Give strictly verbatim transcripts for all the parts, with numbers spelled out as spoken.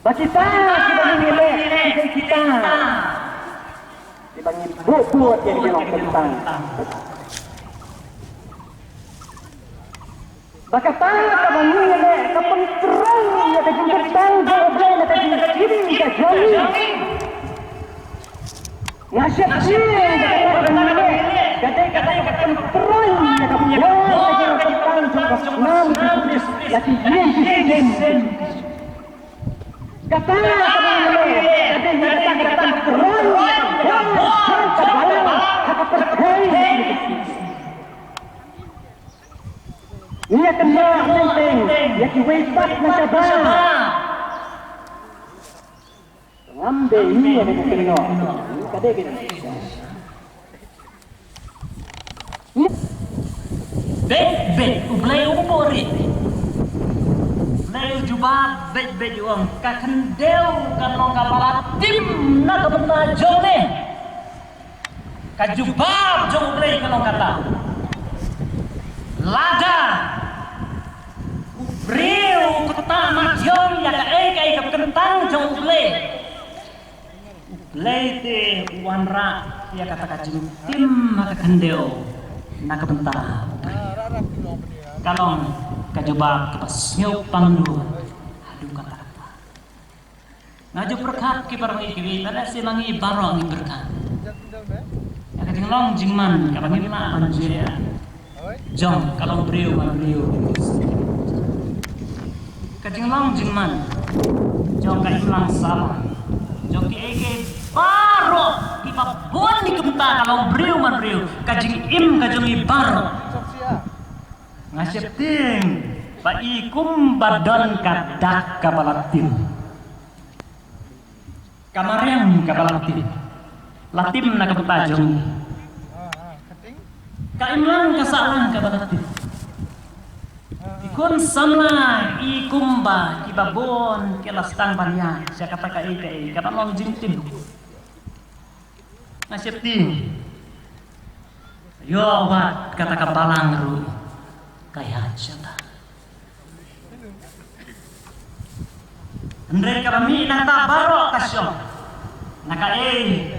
Ba kita kiba ngi leh, kita kiba ngi buh buh ïa ki nongkyntang. Ba kata kaba ngi leh ka pyntrei ïa ka jingkyntang jong U Blei na ka jingim ka jong ngi. Nga sheptieng ba kata kaba ngi leh ka dei kata kaba pyntrei ïa ka burom ka jingkyntang jong ka snam Jisu Khrist ïa ki ïing ki sem. Kata kaba ngi leh ka dei kata kaba pyntrei ïa ka burom ka jingkyntang ha ka pyrthei. Ïa kynnoh teng teng ïa kiwei pat na shabar. Ngam dei ïa ka kynnoh. Ka dei ka beit beit U Blei u buhrieh. U Blei u jubab beit beit u ong ka khyndew kan long kaba la tim na ka bynta jong me. Ka jubab jong U Blei ka long kata. Lada u briew u ktah mad ïa kaei kaei kaba kyntang jong U Blei, U Blei te u wanrah ïa kata ka jingtim ha ka khyndew na ka bynta U Blei. Ka long ka jubab kaba sngewpang haduh katta katta. Nga ju pyrkhat ki baroh kiwei, lada shisha ma ngi baroh ngi pyrkhat. Ka jinglong jingman kaba ngim lah ban jia jong ka long briew man briew. Ka jinglong jingman jong ka imlang sahlang jong kiei kiei baroh kiba bun ki kumta ka long briew man briew, ka jingim ka jong ngi baroh. Nga sheptieng ba i kumba don ka dak kaba la tim. Ka mariang kaba la tim. La tim na ka bynta jong ngi. Ka imlang ka sahlang kaba la tim. I khun samla i kumba kiba bun ki la sdang ban ïaid sha kata kaei kaei kaba long jingtim. Nga sheptieng. Ïoh wat kata ka balang ruh ka ïaid shata. Hynrei kaba mih nangta baroh ka shong na kaei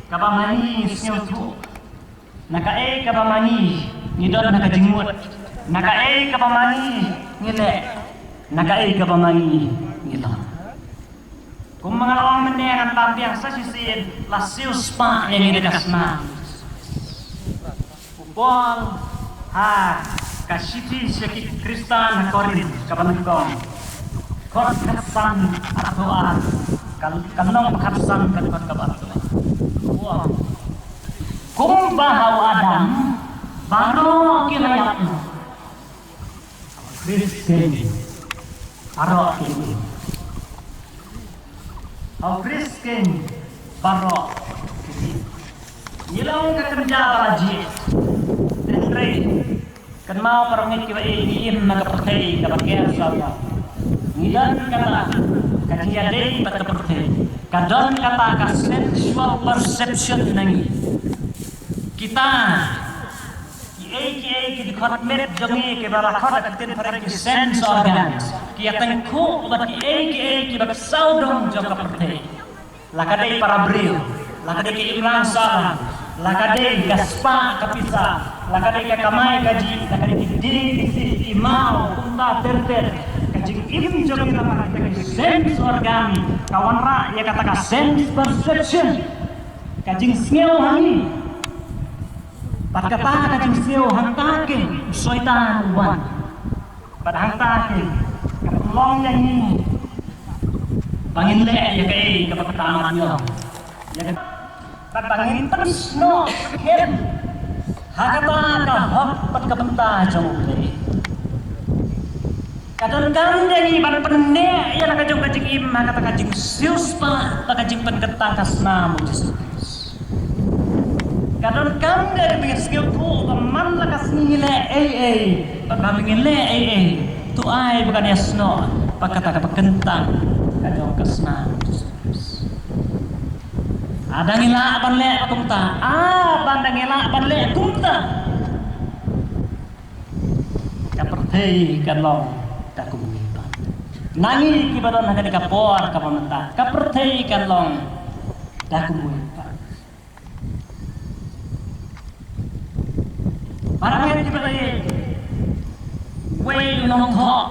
kaba ma ngi sngewthuh, na kaei kaba ma ngi ngi don na ka jingmut, na kaei kaba ma ngi ngi leh, na kaei kaba ma ngi ngi long. Kumba nga la ong mynne ngan tam biang sa shisien, la siewspah ïa ngi da ka snam. U Paul ha ka shithi sha ki Khristan ha Korinth kaba nyngkong, dkhot khatsan haduh ar, ka lynnong khatsan ka dkhot kaba haduh ar. U ong, kumba ha u Adam baroh ki la ïap noh, Khrist keiñ baroh ki im. Ha u Khrist keiñ baroh ki im. Ngi long ka kynja ba la jied. Hynrei kynmaw para ngeit kiba ïeit, ngi im na ka pyrthei kaba ker saw. Ngi don kata ka jingïadei bad ka pyrthei. Ka don kata ka sensual perception na ngi. Kita kiei kiei ki dkhot met jong ngi kiba la khot ha ka ktien phareng ki sense organs, ki ïatyngkhuh bad kiei kiei kiba sawdong jong ka pyrthei. La ka dei para briew, la ka dei ki imlang sahlang, la ka dei ka spah ka pisa, la ka dei ka kamai kajih, la ka dei ki dieng ki siej, ki maw, kumta ter ter. Ka jingim jong ngi la ka dei ki sense organ, ka wanrah ïa kata ka sense perception, ka jingsngew ha ngi. Bad kata ka jingsngew hangta keiñ u Soitan u wan. Bad hangta keiñ ka pynlong ïa ngi ba ngin leh ïa kaei kaba kata mat ïa ngi. Bad ba ngin pynsnoh skhem ha kata ka hok bad ka bynta jong U Blei. Ka donkam ïa ngi ban pynneh ïa la ka jong ka jingim ha kata ka jingsiewspah bad ka jingpynkyntang ka snam U Jisu Khrist. Ka donkam ïa ngi ban sngewthuh ba man la ka sngi ngi leh ei ei, bad ba ngi leh ei ei, to ai ba kan ïasnoh bad kata kaba kyntang ka jong ka snam U Jisu Khrist. Lada ngi lah ban leh kumta, ah, lada ngi lah ban leh kumta, ka pyrthei kan long da kumne pat. Na ngi kiba don ha kane ka por kaba mynta, ka pyrthei kan long da kumwei pat. Para bangeit kiba ïeit, wei u nongthoh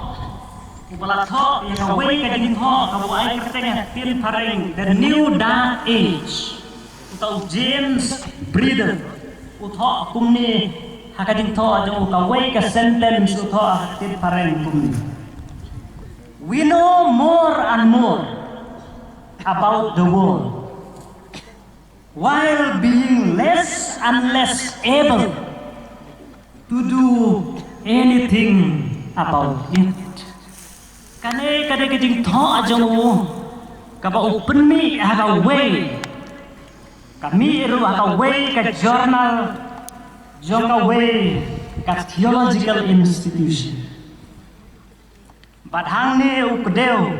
uba la thoh ïa kawei ka jingthoh kaba u ai kyrteng ha ktien phareng The New Dark Age. Uta u James Bridle u thoh kumne ha ka jingthoh jong u, kawei ka sentence u thoh ha ktien phareng kumne: "We know more and more about the world, while being less and less able to do anything about it." Kane ka dei ka jingthoh jong u kaba u pynmih ha kawei, ka mih ruh ha kawei ka journal jong kawei ka theological institution. Bad hangne u kdew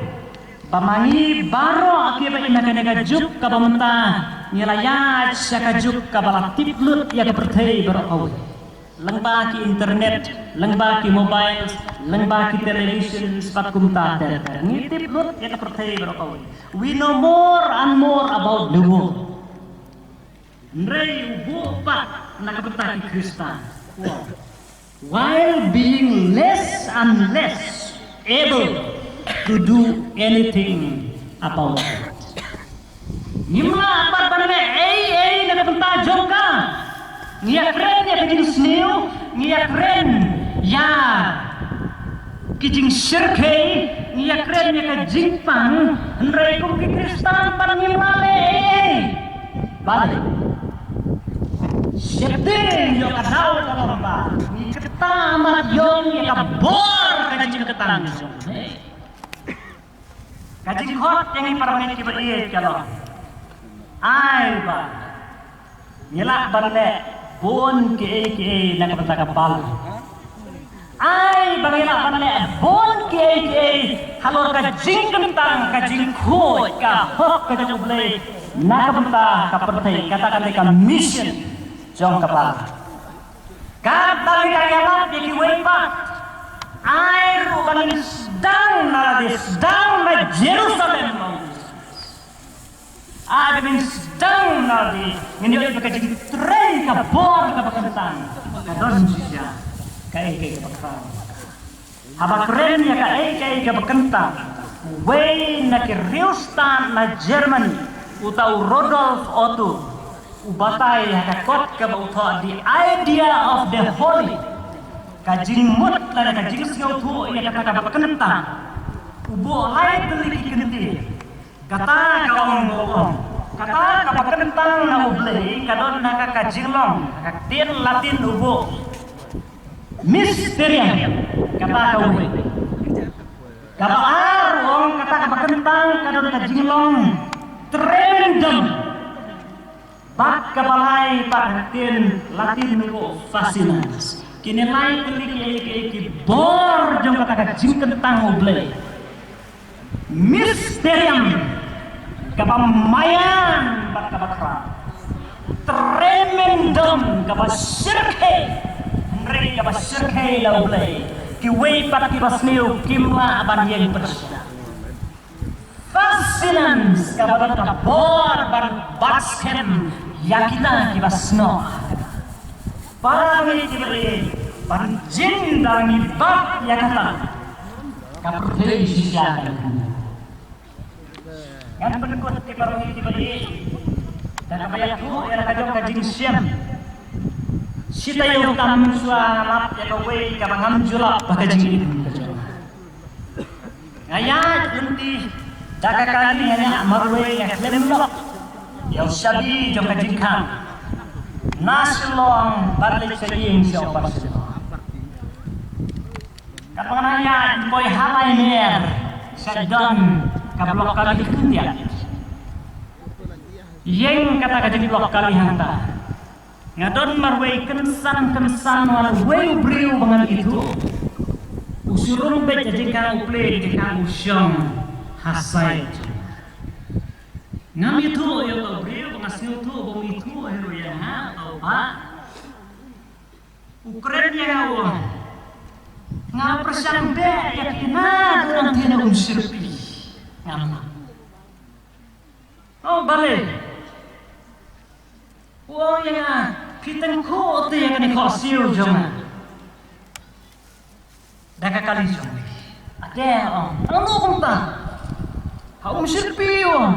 ba ma ngi baroh kiba im ha kane ka juk kaba mynta ngi la ïaid sha ka juk kaba la tip lut ïa ka pyrthei baroh kawei, lyngba ki internet, lyngba ki mobile, lyngba ki television, bad kumta ter ter. Ngi tip lut ïa ka pyrthei baroh kawei. We know more and more about the world. Hynrei u buh pat na ka bynta ki Khristan, while being less and less able to do anything about it. Ngim lah pat ban leh ei ei na ka bynta jong ka. Ngi ïakren ïa ka jingsniew, ngi ïakren ïa ki jingshyrkhei, ngi ïakren ïa ka jingpang, hynrei kum ki Khristan pat ngim lah leh ei ei. Balei? Sheptieng ïa ka daw ka lom ba ngi ktah mat ïong ïa ka bor ka jingktang jong. Ka jingkhot ïa ngi para bangeit kiba ïeit ka long, ai ba ngi lah ban leh bun kiei kiei na ka bynta ka balang. Ai ba ngi lah ban leh bun kiei kiei halor ka jingkyntang, ka jingkhuid, ka hok ka jong U Blei na ka bynta ka pyrthei, kata ka dei ka mission jong ka balang. Katba ngi dang ïalap ïa kiwei pat, ai ruh ba ngin sdang na lade, sdang na Jerusalem. Ai ba ngin sdang na lade, ngin ïoh ïa ka jingtrei ka bor kaba kyntang. Ka don shisha kaei kaei kaba khraw. Haba kren ïa kaei kaei kaba kyntang, uwei na ki riewstad na Germany, uta u Rudolf Otto, u batai ha ka kot kaba u thoh The Idea of the Holy, ka jingmut lane ka jingsngewthuh ïa kata kaba kyntang. U buh lai tylli ki kyntien. Kata ka ong, u ong, kata kaba kyntang na U Blei ka don ha ka, ka jinglong, ha ka ktien Latin u buh Mysterium, kata kawei. Kaba ar u ong, kata kaba kyntang ka don ka jinglong tremendum. Bad kaba lai pat ha ktien Latin u ong fascinans. Kine lai tylli ki, ki, ki bor jong kata ka jingkyntang U Blei. Mysterium, kaba maïan bad kaba khraw. Tremendum, kaba shyrkhei. Hynrei kaba shyrkhei la U Blei. Kiwei pat kiba sniew kim lah ban ïeng pyrshah. Fascinans, kaba don ka bor ban bat skhem ïa kita kiba snoh. Para bangeit kiba ïeit, ban jin da ngi bat ïa kata, ka pyrthei shisha kan. Ngan pynkut, para bangeit kiba ïeit, da kaba ïathuh ïa la ka jong ka jingshem. Shi taïew tam shuwa nga lap ïa kawei kaba ngam ju lap ba ka jingim ka jong nga. Nga ïaid lynti da ka kali, nga ïaid marwei, nga khlem lok ïa u shabi jong ka jingkhang. Na Shillong bad leit sha ïing sha Upper Shillong. Katba nga ïaid, poi ha Laimer, sha don ka block kali khyndiat. Ïeng kata ka jingblok kali hangta. Nga don marwei kynsan kynsan, marwei u briew ba ngan ithuh. U shu rung beit ha jingkhang, u plie jingkhang, u shong ha side. Ngam ithuh ïa u briew, ba nga sngewthuh ba um ithuh hi ruh ïa nga, tau ba u kren ïa nga, u ong, Nga pyrshang beh ïa phi naduh nangtei na Umshyrpi. Nga ma. Oh, balei? U ong ïa nga, phi tyngkhuh te ïa kane ka khohsiew jong nga da ka kali jong phi. Ate, ong, ano kumta? Ha Umshyrpi, ong.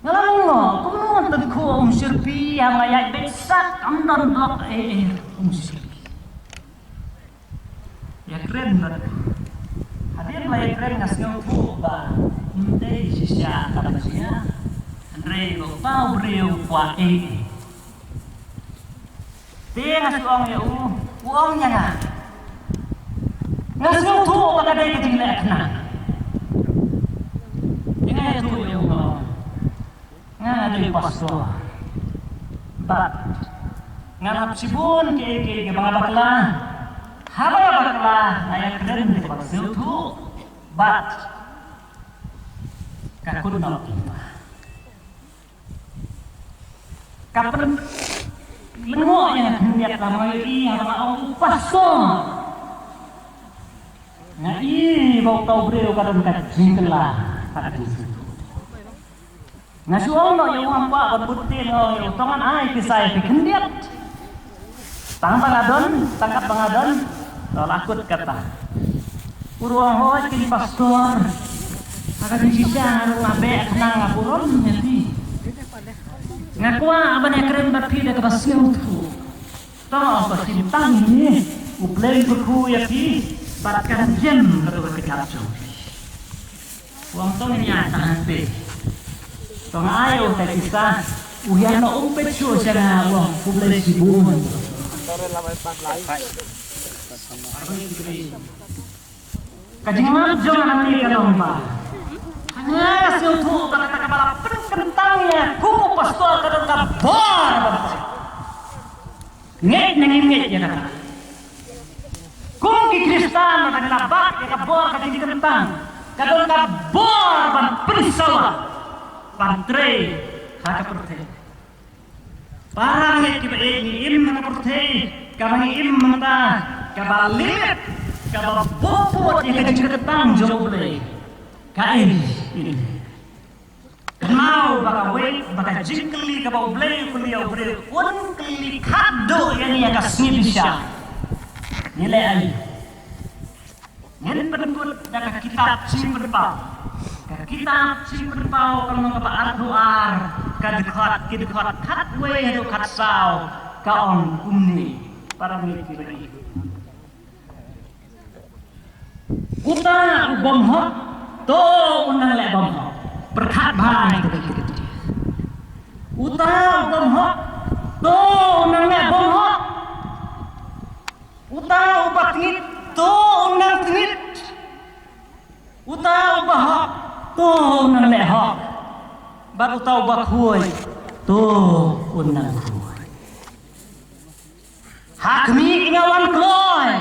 Nga la ong, kumno ngan tyngkhuh Umshyrpi, ha nga ïaid beit sak, kam don dok, eh, eh, Umshyrpi. Ïakren bad. Hadien ba ïakren nga sngewthuh ba ym dei shisha kaba jia. Hynrei ba uta u briew u kwah ei. Te nga shu ong ïa u, u ong ïa nga. Nga sngewthuh ba ka dei ka jingleh khnang. Te nga ïathuh ïa u nga ong. Nga dei pastor. Bad nga hap shibun kiei kiei kiba nga bakla. Haba nga bakla nga ïakren da kaba sngewthuh. Bad ka kut noh. Ka pynlyngngoh ïa nga khyndiat lama ïohi haba nga ong u pastor. Nga i ba uta u briew ka don ka jingkylla ha ka jingsngewthuh. Nga shu ong noh ïa u, ngam kwah ban bud ktien, nga ong ïa u, to ngan ai pisa ïa phi khyndiat. Tang ba nga don, tang kat ba nga don. To la kut kata. U ruh ong, hooid keiñ pastor. Ha ka jingshisha nga ruh nga beh khnang, nga burom ïa phi. Nga kwah ban ïakren bad phi da kaba sngewthuh. To, to shim tang ïa ngi, U Blei un kyrkhu ïa phi bad kan jem ka jingkyrkhu jong phi. U ong to ngin ïa tang hangtei. To nga ai ïa u tai pisa, u hiar noh um peit shuh sha nga, u ong khublei shibun. Ka jingmut jong nga nangne ka long ba nga sngewthuh ba kata kaba la pynkyntang ïa nga kum u pastor ka don ka bor ban ngeit, ne ngim ngeit ïa kata. Kum ki Khristan ba ngi la bat ïa ka bor ka jingkyntang, ka don ka bor ban pynsawa, ban trei ha ka pyrthei. Para ngeit kiba ïeit, ngi im ha ka pyrthei kaba ngi im mynta kaba limit, kaba bopot ïa ka jingkyntang jong U Blei. Kaei? Kynmaw ba kawei, ba ka jingkylli kaba U Blei u kylli ïa u briew, un kylli khatduh ïa ngi ïa ka sngi bishar. Ngi leh aïu? Ngin pynkut da ka kitab Jingpynpaw. Ka kitab Jingpynpaw ka lynnong kaba arphew ar, ka dkhot, ki dkhot khatwei haduh khatsaw, ka ong kumne. Para ngeit kiba ïeit. Uta u bym hok, to un nang leh bym hok. Pyrkhat bha ïa kata. Uta u bym hok, to un nang leh bym hok. Uta uba tngit, to un nang tngit. Uta uba hok, to un nang leh hok. Bad uta uba khuid, to un nang khuid. Ha khmih nga wan kloi.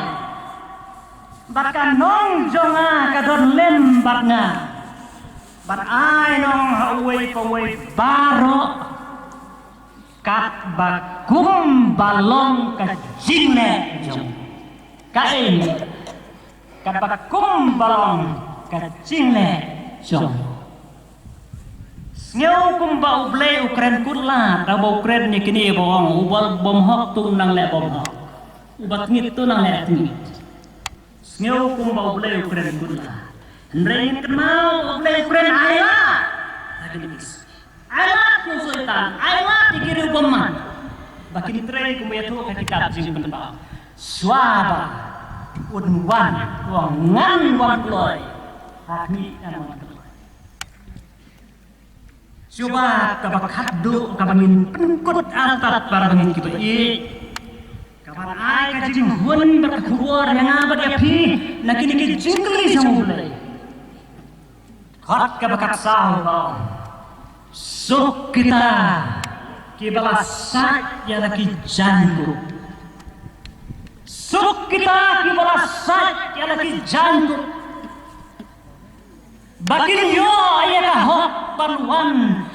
Bad ka nong jong nga ka don lem bad nga. Bad ai nong ha uwei pa uwei baroh. Katba kumba long ka jingleh jong. Kaei? Katba kumba long ka jingleh jong. Sngew kumba U Blei u kren kut lad, haba u kren ïa kine ba ong, uba bym hok to nang leh bym hok. Uba tngit to nang leh tngit. Sngew kumba U Blei u kren kut lad. Hynrei ngin kynmaw U Blei u kren ailad. Ai lad ïa u Soitan, ai lad ïa ki riewbymman. Ba kin trei kumba ïathuh ka kitab Jingpynpaw. Shuwa ba un wan, u ong ngan wan kloi. Ha khmih ngan wan kloi. Shuwa kaba khatduh kaba ngin pynkut artat para bangeit kiba ïeit. Kaban ai ka jinghun bad ka khubor ïa nga bad ïa phi na kine ki jingkylli jong U Blei. Dkhot kaba khatsaw ka ong, suk kita kiba la sait ïa la ki jaiñkup. Suk kita kiba la sait ïa la ki jaiñkup. Ba kin ïoh ïa ka hok ban wan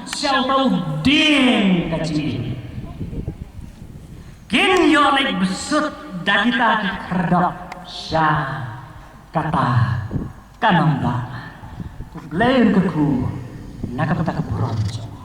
sha uta u dieng ka jingim. Kin ïoh leit bsut Da kita ki khyrdop sha kata ka nongbah. U Blei un kyrkhu na ka bynta ka burom jong u.